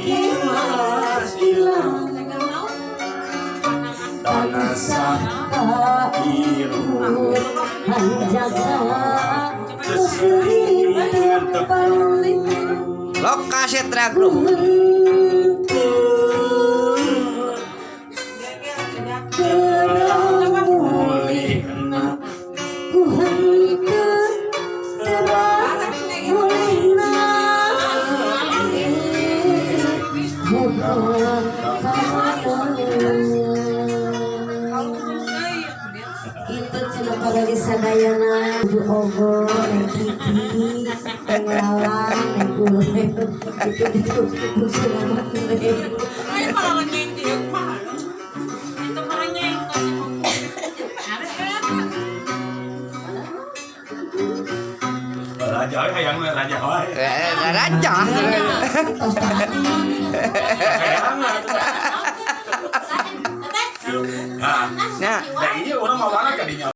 Imas ilang tansah Kairu hanjaga seseri tepang. Lokasi Tragro. Terang mulihna. Ku henteu terang mulihna. Boga kamana. Itu cenah pada sadayana Ibu Ogo, Neng Kiki, Neng Lala, Neng Ule itu itu selamat. Ay, parang yung mahal. Ito parang yung Raja we hayang we raja wae. Eh, raja. Hayang. Nah, Nah,